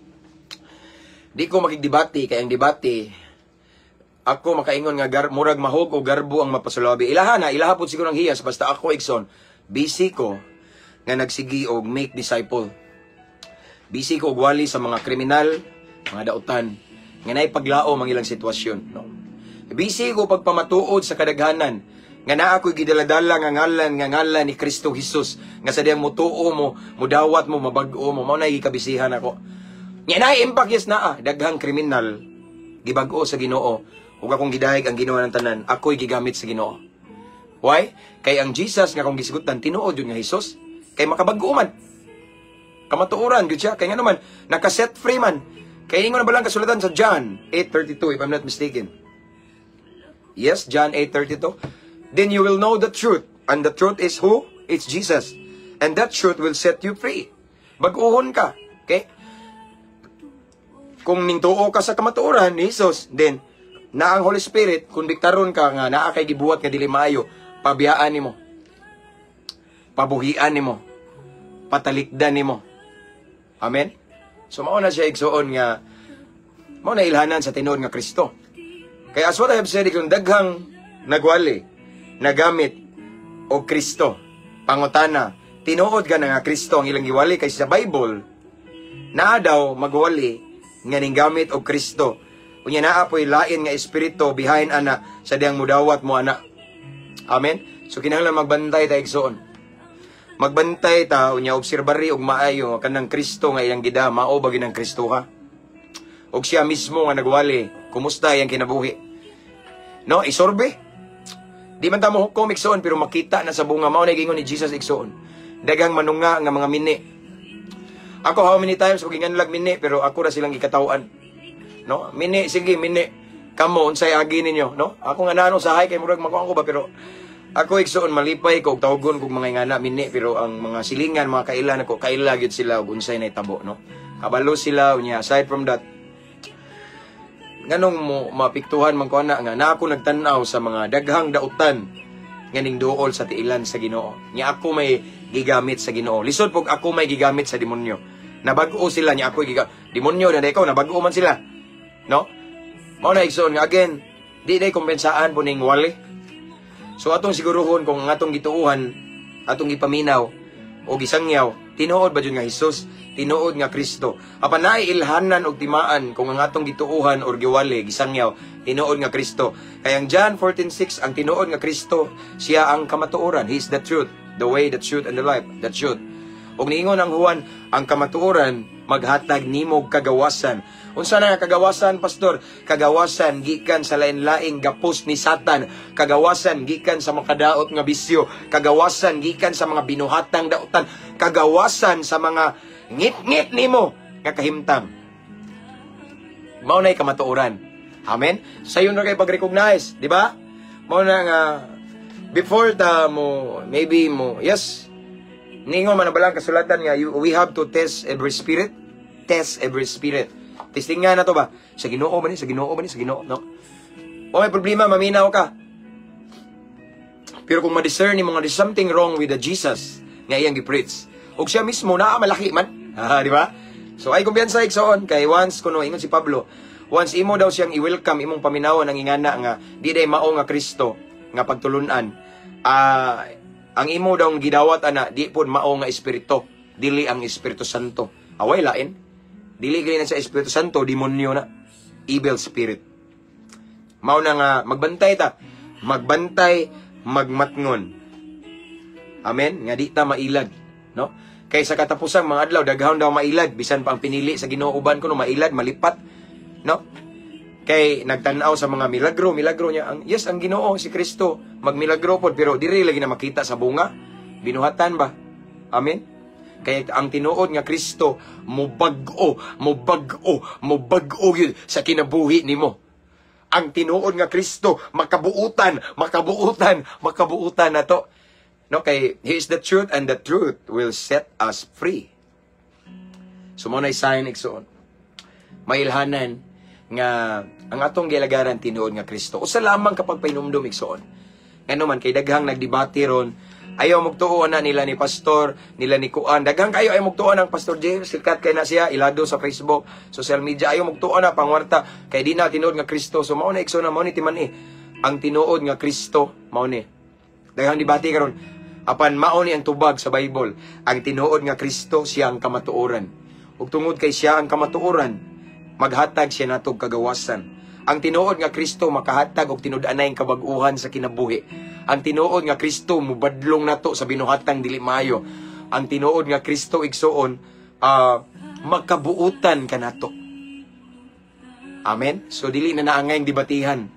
Di ko makigdebate kay ang debate ako makaingon nga murag mahog o garbo ang mapasulabi. Ilaha na, ilaha pud siguro ang hiyas basta ako, igsoon, busy ko nga nagsigi og make disciple. Busy ko og wali sa mga kriminal, mga dautan nga naay paglao ang ilang sitwasyon, no? Busy ko pagpamatuod sa kadaghanan nga naa ko'y gidaladala nga ngalan ni Kristo Jesus nga sa diyang mutuo mo, mudawat mo, mabag-o mo, mao na gikabisihan ako. Nga naay impact, yes naa, daghang kriminal gibag-o sa Ginoo. Ug akong gidahig ang Ginoo ng tanan, ako'y gigamit sa Ginoo. Why? Kay ang Jesus nga akong gisigutan, tinuod yun nga Jesus. Kay makabag-o man. Kamatuoran gyud siya. Kay nga naman, naka-set free man. Kay ingon na ba lang kasulatan sa John 8:32, if I'm not mistaken. Yes, John 8:32. Then you will know the truth. And the truth is who? It's Jesus. And that truth will set you free. Bag-uhon ka. Okay? Kung ningtuo ka sa kamatuoran ni Jesus, then na ang Holy Spirit, kung biktaron ka nga naa kay gibuhat nga dili maayo, Pabiyaan nimo. Pabuhian nimo. Patalikdan nimo. Amen? So mao na siya, igsuon, nga mao na ilhanan sa tinuod nga Kristo. Kaya as what I have said, kung daghang nagwali, nagamit og Kristo, pangutana, tinuod ka na nga Kristo ang ilang giwali? Kay sa Bible, naa daw magwali nga ninggamit og Kristo. Unya naa po'y lain nga espiritu behind ana sa diyang mudawat mo ana. Amen? So kinahanglan magbantay ta, igsuon. Magbantay ta, unya obserbari og maayo kanang Kristo nga iyang gida, mao ba ginang Kristo ha? Og siya mismo nga nagwali, kumusta iyang kinabuhi? No, isorbe. Di man ta mo hukom, igsuon, pero makita na sa bunga. Mao na gingon ni Jesus, igsuon. Daghang manunga nga mga mini. Ako, how many times ko ginganlag mini, pero ako ra silang gikatawan. No? Mini, sige, mini. Kamo, unsay agi ninyo, no? Ako nga nano sahay kay murag makuha ko ba, pero ako, igsuon, malipay ko og tawgon kog mga ingana mini, pero ang mga silingan, mga kailan ako, kaila gyud sila og unsay nahitabo, no? Kabalo sila. Unya aside from that, nganong mo mapiktuhan man ko ana nga na ako nagtan-aw sa mga daghang dautan nga ning duol sa tiilan sa Ginoo. Nya ako may gigamit sa Ginoo. Lisod pog ako may gigamit sa demonyo. Nabag-o sila nya ako giga demonyo na ikaw nabag-o man sila. No? Mao na, igsoon, nga again, di day kompensaan po ning wali. So atong siguruhon kung ang atong gituuhan, atong gipaminaw o gisangyaw, tinuod ba jud nga Hesus, tinuod nga Kristo? Apan naay ilhanan og timaan kung ang atong gituuhan or giwali, gisangyaw, tinuod nga Kristo. Kay ang John 14:6, ang tinuod nga Kristo, siya ang kamatuoran. He is the truth, the way, the truth, and the life, the truth. Ug niingon ang Juan, ang kamatuoran maghatag nimo og kagawasan. Unsa na nga kagawasan, pastor? Kagawasan gikan sa lain-laing gapos ni Satan, kagawasan gikan sa makadaot nga bisyo, kagawasan gikan sa mga binuhatang dautan, kagawasan sa mga ngit-ngit nimo nga kahimtang. Mao na'y kamatuoran. Amen? Sayon ra kay pag-recognize, di ba? Mao na nga before ta mo maybe mo, yes, ningon man ang balang kasulatan nga we have to test every spirit, test every spirit. Testing nga na to ba? Sa Ginoo ba ni? Sa Ginoo ba ni? Sa Ginoo, no? O may problema, maminaw ka. Pero kung ma-discern ni mga there's something wrong with the Jesus nga iyang gi-preach. Og siya mismo naa malaki man. Ah, di ba? So ay kumpiyansa, igsoon, kay once kuno ingon si Pablo, once imo daw siyang i-welcome, imong paminawon ang ingana nga di day mao nga Kristo nga pagtulunan. Ah, ang imo daw gidawat ana di pod mao nga espiritu, dili ang Espiritu Santo. Away lain. Dili gali na sa Espiritu Santo, demonyo na. Evil spirit. Mao na nga magbantay ta. Magbantay, magmatngon. Amen? Nga di ta mailag, no? Kay sa katapusang mga adlaw daghang daw mailag, bisan pa ang pinili sa Ginoo uban kuno mailad, malipat, no? Kay nagtan-aw sa mga milagro, milagro niya ang, yes, ang Ginoo si Kristo magmilagro pod, pero diri lagi na makita sa bunga, binuhatan ba? Amen. Kaya ang tinuod nga Kristo mubag-o, mubag-o, mubag-o yun sa kinabuhi nimo. Ang tinuod nga Kristo makabuutan, makabuutan, makabuutan na to. No, kay He is the truth and the truth will set us free. So mo na sign, igsoon. Mailhanan nga ang atong gilagaran tinuod nga Kristo. Usa lamang kapag painumdum, igsoon. Ngano man kay daghang nagdebate ron, ayaw magtuo na nila ni pastor, nila ni Kuan. Daghang kayo ayaw magtuo ng Pastor James, sikat kay na siya, ilado sa Facebook, social media, ayaw magtuo na pangwarta kay di na tinuod nga Kristo. So mao na, igsoon, na mao ni timan eh. Ang tinuod nga Kristo mao ni. Daghang debate karon. Apan mao ni ang tubag sa Bible. Ang tinuod nga Kristo, siya ang kamatuoran. Ug tungod kay siya ang kamatuoran, maghatag siya natog kagawasan. Ang tinuod nga Kristo makahatag og tinud-anay kabag-uhan sa kinabuhi. Ang tinuod nga Kristo mubadlong nato sa binuhatang dili maayo. Ang tinuod nga Kristo, igsuon, makabuutan kanato. Amen. So dili na naangay debatihan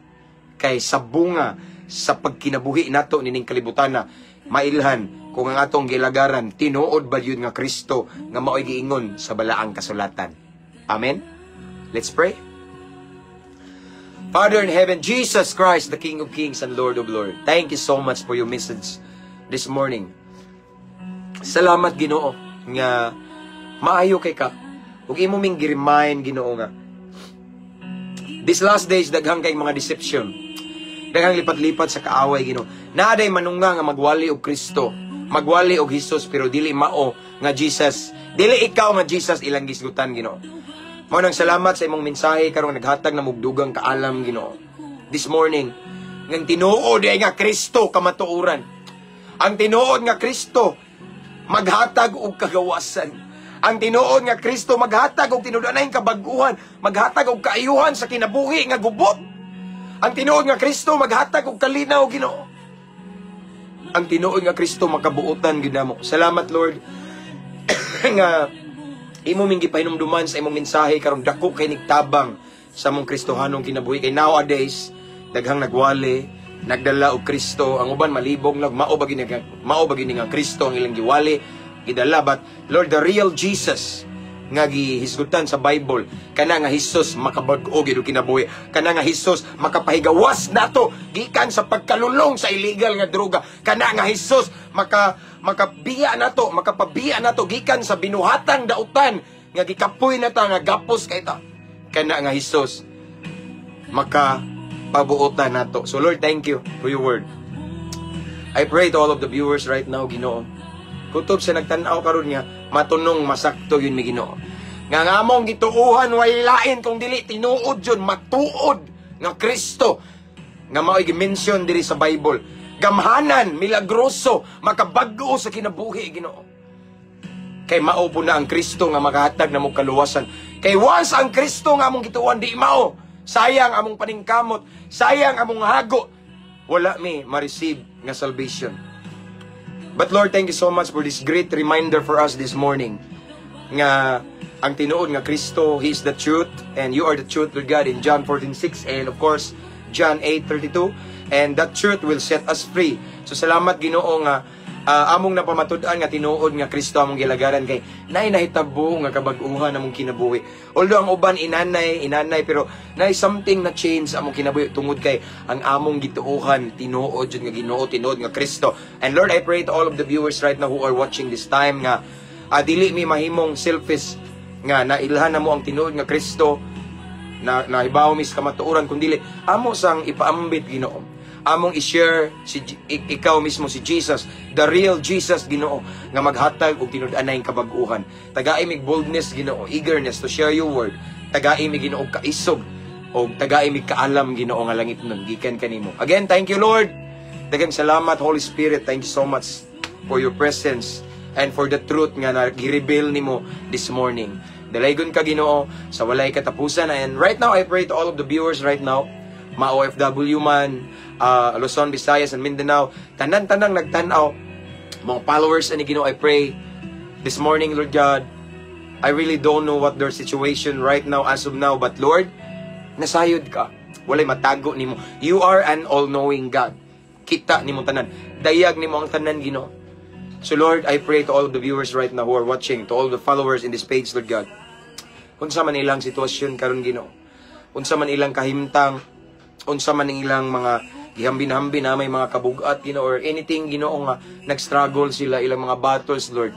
kay sa bunga sa pagkinabuhi nato nining kalibutan na mailhan kung ang atong gilagaran tinuod ba yun nga Kristo nga mao'y giingon sa balaang kasulatan. Amen. Let's pray. Father in heaven, Jesus Christ, the King of Kings and Lord of Lords, thank you so much for your message this morning. Salamat, Ginoo, nga maayo kay ka. Ug imo ming gi-remind, Ginoo, nga these last days daghang kay mga deception. Daghang lipat-lipat sa kaaway, Ginoo. Naa day manunga nga magwali og Kristo, magwali og Jesus, pero dili mao nga Jesus. Dili ikaw nga Jesus ilang gisgutan, Ginoo. Mao nang salamat sa imong mensahe karong naghatag na mugdugang kaalam, Ginoo. This morning, ngang tinuod ay nga Kristo kamatuoran. Ang tinuod nga Kristo maghatag og kagawasan. Ang tinuod nga Kristo maghatag og tinud-anay kabag-uhan, maghatag og kaayuhan sa kinabuhi nga gubot. Ang tinuod nga Kristo maghatag og kalinaw, Ginoo. Ang tinuod nga Kristo makabuotan gyud namo. Salamat, Lord, nga imo ming gipahinumduman sa imong mensahe karon. Dako kay nigtabang sa among Kristohanong kinabuhi kay nowadays daghang nagwali, nagdala og Kristo. Ang uban malibog lag mao ba gini nga Kristo ang ilang giwali, gidala. But Lord, the real Jesus nga gihisgutan sa Bible, kana nga Hesus makabag-o gyud og kinabuhi, kana nga Hesus makapahigawas nato gikan sa pagkalulong sa illegal nga droga, kana nga Hesus makabiya nato, makapabiya nato gikan sa binuhatang dautan nga gikapoy na ta, nga gapos kay ta, kana nga Hesus makapabuotan nato. So Lord, thank you for your word. I pray to all of the viewers right now, Ginoo, kutob sa nagtan-aw karon nga matunong masakto yun mi, Ginoo. Nga nga among gituuhan way lain kung dili tinuod yun, matuod nga Kristo nga mao'y gi-mention diri sa Bible. Gamhanan, milagroso, makabag-o sa kinabuhi, Ginoo. Kay mao po na ang Kristo nga makahatag namo kaluwasan. Kay once ang Kristo nga among gituohan di mao, sayang among paningkamot, sayang among hago, wala mi ma-receive nga salvation. But Lord, thank you so much for this great reminder for us this morning nga ang tinuod nga Kristo, He is the truth and you are the truth, Lord God, in John 14:6 and of course John 8:32, and that truth will set us free. So salamat, Ginoo, nga among napamatud-an nga tinuod nga Kristo among gilagaran kay naay nahitabo nga kabag-uhan among kinabuhi. Although ang uban inanay, inanay, pero naay something na change among kinabuhi tungod kay ang among gituohan tinuod jud nga Ginoo, tinuod nga Kristo. And Lord, I pray to all of the viewers right now who are watching this time nga dili mi mahimong selfish nga nailhan na mo ang tinuod nga Kristo na nahibaw mi sa kamatuoran, kun dili amo sang ipaambit, Ginoo, among i-share si ikaw mismo, si Jesus, the real Jesus, Ginoo, nga maghatag og tinud-anay kabag-uhan. Tagai mig boldness, Ginoo, eagerness to share your word. Tagai mi, Ginoo, kaisog og tagai mig kaalam, Ginoo, nga langit nun gikan kanimo. Again, thank you, Lord. Daghang salamat, Holy Spirit. Thank you so much for your presence and for the truth nga na-reveal nimo this morning. Dalaygon ka, Ginoo, sa walay katapusan. And right now, I pray to all of the viewers right now, ma-OFW man, Luzon, Visayas, and Mindanao, tanan-tanang nagtanaw, mga followers ani, Ginoo, I pray this morning, Lord God, I really don't know what their situation right now as of now, but Lord, nasayod ka. Walay matago nimo. You are an all-knowing God. Kita nimo tanan. Dayag nimo ang tanan, Ginoo. So Lord, I pray to all of the viewers right now who are watching, to all the followers in this page, Lord God, unsa man ilang sitwasyon karon, Ginoo, unsa man ilang kahimtang, unsa man ilang mga gihambin-hambin na may mga kabugat, Ginoo, or anything, Ginoo, nga nag-struggle sila, ilang mga battles, Lord,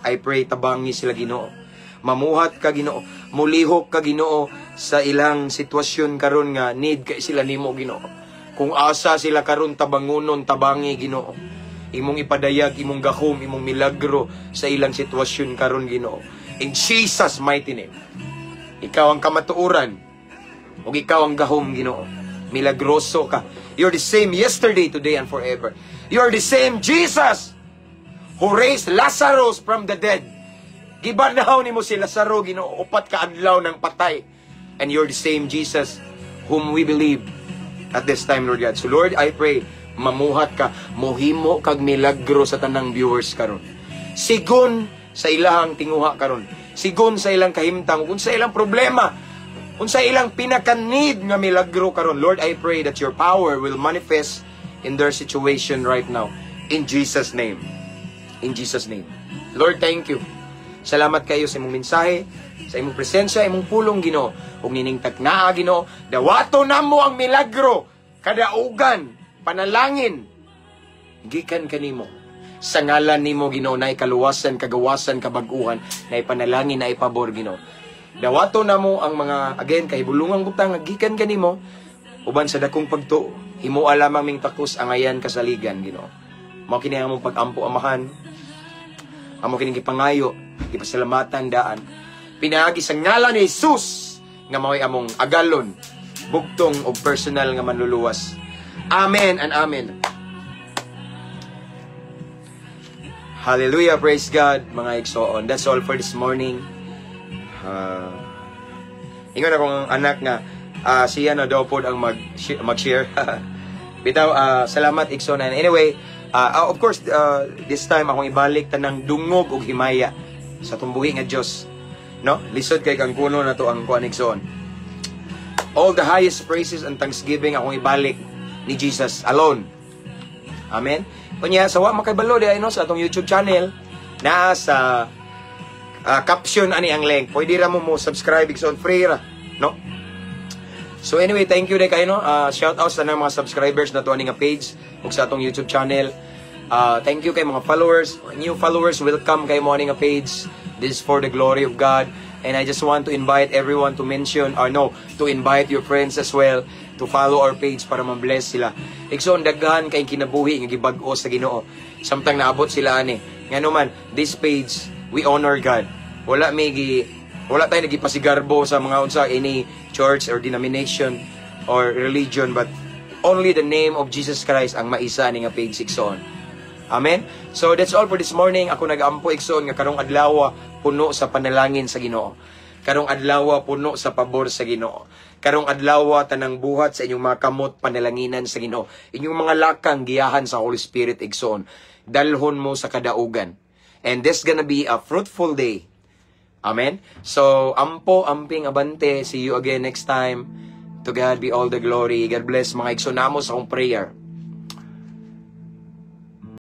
I pray tabangi sila, Ginoo. Mamuhat ka, Ginoo, mulihok ka, Ginoo, sa ilang sitwasyon karon nga need kay sila nimo, Ginoo. Kung asa sila karon, tabangunon, tabangi, Ginoo. Imong ipadayag imong gahom, imong milagro sa ilang sitwasyon karon, Ginoo. In Jesus' mighty name. Ikaw ang kamatuoran ug ikaw ang gahom, Ginoo. Milagroso ka. You're the same yesterday, today, and forever. You're the same Jesus who raised Lazarus from the dead. Gibanhaw nimo si Lazaro, Ginoo, 4 ka adlaw ng patay. And you're the same Jesus whom we believe at this time, Lord God. So Lord, I pray, mamuhat ka, muhimo kag milagro sa tanang viewers karon. Sigon sa ilahang tinguha karon. Sigon sa ilang kahimtang, kung sa ilang problema, unsa ilang pinaka-need nga milagro karon. Lord, I pray that your power will manifest in their situation right now. In Jesus' name. In Jesus' name. Lord, thank you. Salamat kayo sa imong mensahe, sa imong presensya, imong pulong, Ginoo. Ug nining taknaa, Ginoo, dawato namo ang milagro, kadaugan, panalangin gikan kanimo. Sa ngalan nimo, Ginoo, naay kaluwasan, kagawasan, kabag-uhan, naay panalangin, naay pabor, Ginoo. Dawato namo ang mga again kahibulungang butang nga gikan kanimo. Uban sa dakong pagtuo, himoa lamang ming takos angayan kasaligan, Ginoo. Mao kini ang among pag-ampo, Amahan. Amo kining gipangayo, gipasalamatan daan. Pinaagi sa ngalan ni Jesus nga mao'y among agalon, bugtong og personal nga manluluwas. Amen and amen. Hallelujah, praise God, mga igsoon. That's all for this morning. Ingon akong anak nga siya na daw pod ang mag-share. Bitaw, salamat, igsoon. And anyway, of course, this time akong ibalik tanang dungog og himaya sa tumbuhi nga Dios. No? Lisod kay kang kuno na to ang kuan, igsoon. All the highest praises and thanksgiving akong ibalik ni Jesus alone. Amen. Unya sa wa makabalo di no sa atong YouTube channel, naa sa caption ani ang link. Pwede ra mo mo subscribe, igsoon, free ra, no? So anyway, thank you day kayo, no. Shout out sa mga subscribers na to ani nga page ug sa atong YouTube channel. Thank you kay mga followers, new followers, welcome kay mo ani nga page. This is for the glory of God. And I just want to invite everyone to mention or no, to invite your friends as well to follow our page para ma-bless sila. Igsoon, daghan kay kinabuhi nga gibag-o sa Ginoo samtang naabot sila ani. Ngano man, this page, we honor God. Wala tayo nagipasigarbo sa mga unsa, any church or denomination or religion, but only the name of Jesus Christ ang maisa ani nga page, igsoon. Amen. So that's all for this morning. Ako nag-ampo, igsoon, nga karong adlaw puno sa panalangin sa Ginoo. Karong adlaw puno sa pabor sa Ginoo. Karong adlaw tanang buhat sa inyong mga kamot panalanginan sa Ginoo. Inyong mga lakang giyahan sa Holy Spirit, igsoon. Dalhon mo sa kadaugan. And this gonna be a fruitful day. Amen. So ampo, amping, abante. See you again next time. To God be all the glory. God bless, mga igsoon. Namo sa akong prayer.